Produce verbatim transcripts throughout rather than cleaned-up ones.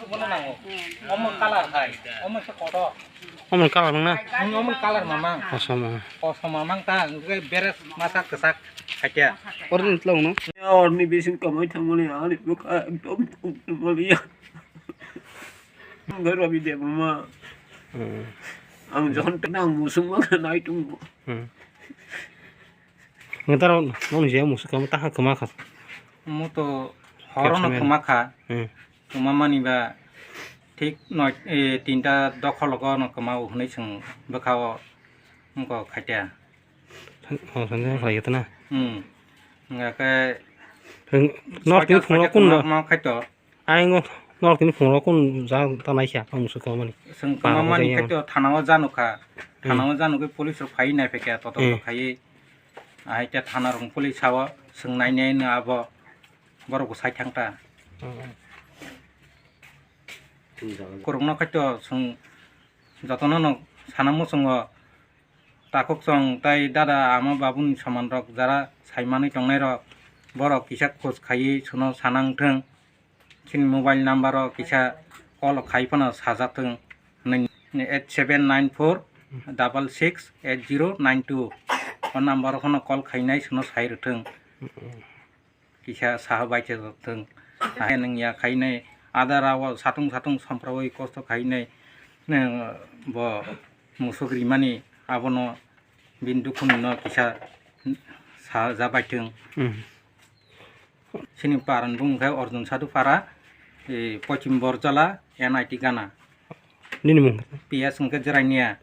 Bono nango. Omo kalar hai. Omo se kotor. Omo kalar nang na? Ang omo kalar mamang. Kosom. Kosom mamang ta, hwnkhe beres masa kwchak khaikya. Orni tlang no? Orni bising kamai thangmani, ani bwkha ekdom thangmani ya. Ang garo bi de mama. Hmm. Ang jokhon tang musung ma nai tung. Hmm. Ngetaro nong je musuk kama taha kama kha. Mo to horo no kama kha. Hmm. Kama mani ba thik noi, eh, tinta dokhologo no kama o hwnwi chwng bwkha o wngkha khaita. Oh, sanjay khlai gata na. Hmm. Nga khe norok tini phungo kun ma khaito. Ang norok tini phungo kun ja ta nai kha ang musuk kama mani. Chwng kama mani khaito thana o janu kha. Hmm. Thana o janu khe police rok phai nai phaikha toto khaiwi. Ahai khe thana rok police sao chwng nai nai no abo borok bo sai thang ta. Hmm. Kwrwngno khaito chwng jotono no sana muchungo takhuk chwng tai dada ama babuni soman rok jara sai manwi tongnai rok borok kisa khoj khaiwi chwngno sana wngthwng. Chini mobile number o kisa call khai phano sajak thwng hwnwi eight seven nine four double six eight zero nine two. O number o phano call khainai chwngno sai rwthwng. Kisa saha bai se thwng. Ahai nwng ya khainai ada rao satung satung somprawi kosto khainai nwng bo musuk rimani abono bini dukhuni no kisa saja bai thwng. Hmm. Chini paran bung khe Arjun Sadhu para, eh, Pochim Borjala, N I T Gana. Nini mung? P S hwnkhe Jrainia.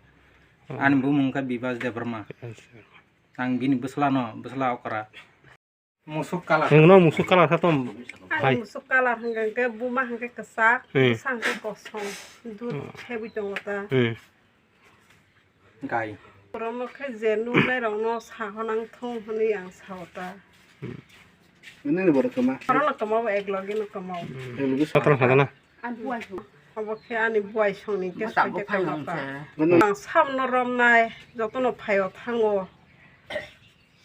Oh. Ani bumung khe Bibas Debbarma. Bibas Debbarma. Ang bini bwsla no, bwsla okra. Musuk kalar. Nwng no musuk kalar kha tom. Ani musuk kalar hwnkhe buma hwnkhe kwchak, hmm, bwsa hwnkhe kosom. Dud, hmm, khebwi tongo ta. Hmm. Gai. Borokno khe je nuknairokno sahonang thung hwnwi ang sao ta. Hmm. Nini borok kwma? Borokno kwmao ek logi no kwmao. Hmm. Ek logi. Satra sadana. Obo khe ani buai songni khe soite kwma ta. Ang sabno romnai, jotono phaio thango.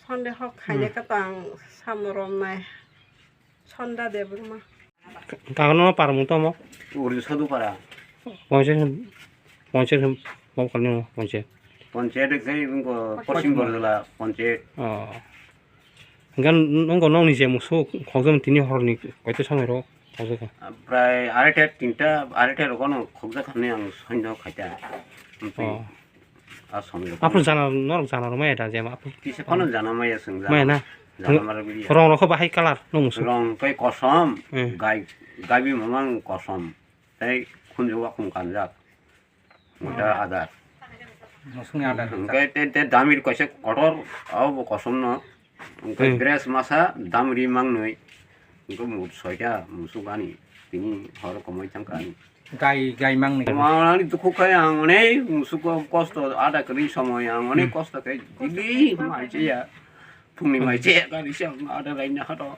Sonde hok khaina, hmm, khe tang samo romnai. Sonda Debbarma. Kagono parmung tomo? Uri Sadhu para. Ponche, ponche, mo kalni ponche. Ponche de kai ko Pochim Borjala ponche. Oh. Gan nongo nongni je musu khokjam tini horni koito samai ro khokjak. Prai areta tinta areta rogono khokjak khamni ang sonda khaita. Oh. Aswk. Aphuru jana, norok jana rw maya da, jema aphuru. Kisa phano jana maya chwng jana. Maya na? Jana mara bili ya. Rong rok khe bahai colour, nung musu. Rong kai kosom, hmm, gai, gaibi mamang kosom. Tei khunju wakhung kanjak. Muta adar. Musungni adar. Hwnkhe te, te damir kaisa kotor, abo kosom no. Hwnkhe, hmm, dress masa damri mangnwi. Hwnkhe mut soita musuk ani. Tini horo komoi thangkha ani. Gai, gai mangni. Mangni dukhu khai ang onek musuko kosto ada kwrwi somoi ang onek, hmm, kosto khai daily mai chaya. Phungni mai chaya gari se ang ada raina hado.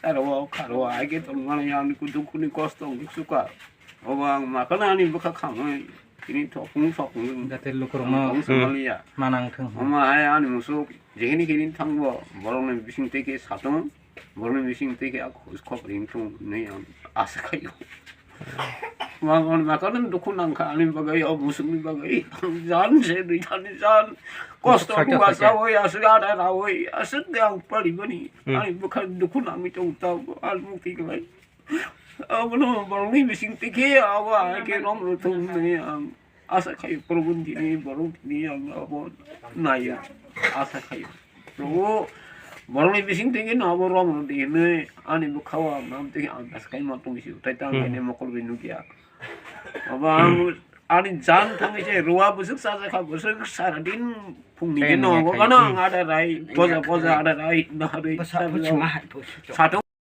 Aro kharo ai ke tong mani ang dukhuni kosto musuka. Obo ang makana ani bwkha khamwi. Tini thokung thokung. Jate lukurokno, hmm, samaliya. Manang thung. Omo hai ani musuk jehini kini thangbo borokni bising tei khe satung. Borokni bising tei khe a khoj khop ring thung hinwi ang asa khaio. Mangoni makarni dukhu nangkha ani bagwi, o musukni bagwi. Jan se dui thani jan. Kosto buwa sawi aswk ada rawi aswk de ang pari bani. Hmm. Ani bwkha dukhu nangwi tong tau ani mukti kwlai. Abono borokni bising tei khe abo hai khe rom rw thung hinwi ang asa khaio, Probhu tini borok tini ang abo naio, asa khaio. Probhu borokni bising tei khe no abo rom rw di hinwi ani bwkha o ang nam tei khe ang asa khai ma tong si, tai tang, hmm, khainai mokol bai nukya. Abo ang ani jan thangwi se rua bwswk chajakha, bwswk sara din phungni khe no abo gana ang ada rai, boja boja ada rai, naharwi satung.